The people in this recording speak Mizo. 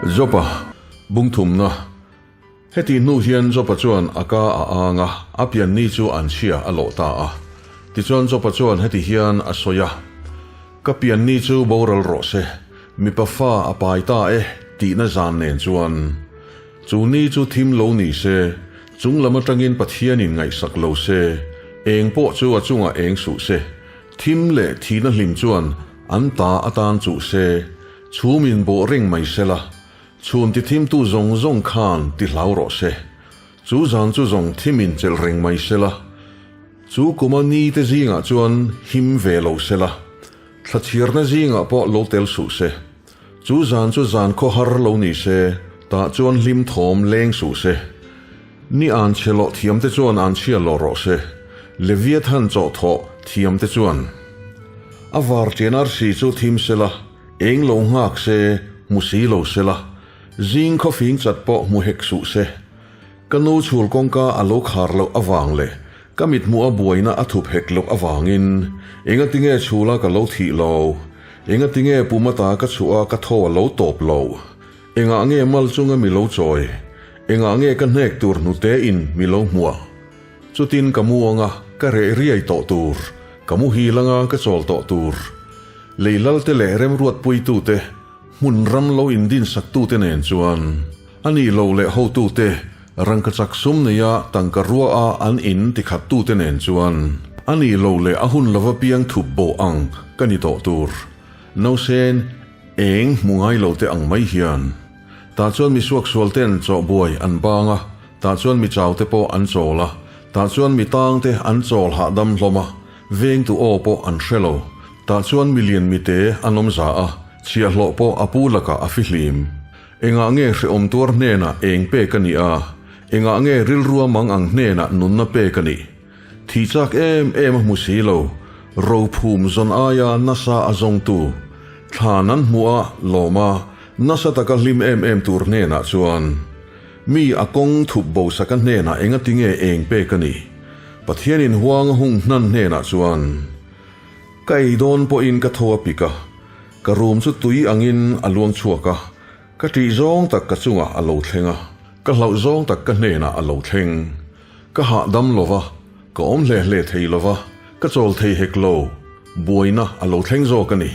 Jopa bungthumna Heti hnu hian Jopa chuan a ka a ang a, a pianni chu an chhia a lawh ta a. Tichuan Jopa chuan heti hian a sawi a, Ka pianni chu boral rawh se, mipa fa a pai ta e tihna zan nen chuan. Chu ni chu thim lo ni se, chung lam atangin Pathianin ngaihsak lo se, eng pawh chu a chungah eng suh se, thim leh thihna hlim chuan an ta atan chuh se, chhumin bawh reng mai sela, Chhun ti thimtu zawng zawng khan ti hlau rawh se. Chu zan chu zawng thimin chelh reng mai se la. Chu kuma ni te zingah chuan him ve lo se la. Thla chhiarna zingah pawh lo tel suh se. Chu zan chu zan khawhar lo ni se, tah chuan hlim thawm leng suh se. Ni an chhe lawh thiam te chuan an chhia lawh rawh se. Leviathan chawh thawh thiam te chuan. A var chen arsi chu thim se la. Eng lo nghak se, hmu si lo se la, zing khawfing chat pawh hmu hek suh se. Ka nu chhul kawngka a lo khar loh avang leh ka mithmuh a buaina a thup hek loh avangin engatinge chhula ka lo thih lo? Engatinge pumata ka chhuah a ka thaw a lo tawp lo? Engah nge mal chunga mi lo chawi? Engah nge ka hnek tur hnute in mi lo hmuah? Chutin ka mu anga ka reh riai tawh tur, ka muhil anga ka chawl tawh tur. Lei lalte leh remruatpuitute, hmun ram lo indinsaktute nen chuan a nih lo leh hotute, rangkachak sum neia tangka ruaha an in tikhattute nen chuan a nih lo leh a hun lova piang thup bawh ang ka ni tawh tur. Nausen eng hmu ngai lote ang mai hian. Tah chuan mi suaksualten chawhbuai an bang a, tah chuan mi chaute pawh an chawl a, tah chuan mi tangte an chawl hahdam hlawm a, vengtu aw pawh an hre lo. Tah chuan mi lian mite an awm za a, chhiahhlawh pawh a pu lakah a fihlim. Engah nge hrehawm tuar hnenah eng pek a nih a, engah nge rilrua mang ang hnenah nunna pek a nih? Thih chak em em a hmu si lo, rophum zawn aia nasa a zawngtu, thlan an hmuh a lawm a, nasa taka hlim em em tur hnenah chuan, Mi a kawng thup bosaka hnenah engati nge eng pek a nih? Pathianin huang a hung hnan hnenah chuan, Ka ei dawn pawhin ka tho a pik a, ka room chu tui angin a luang chhuak a, ka ṭih zawng tak ka chungah a lo thleng a, ka hlauh zawng tak ka hnenah a lo thleng. Ka hahdam lo va, ka awm hle hle thei lo va, ka chawl thei hek lo, buaina a lo thleng zawk a ni.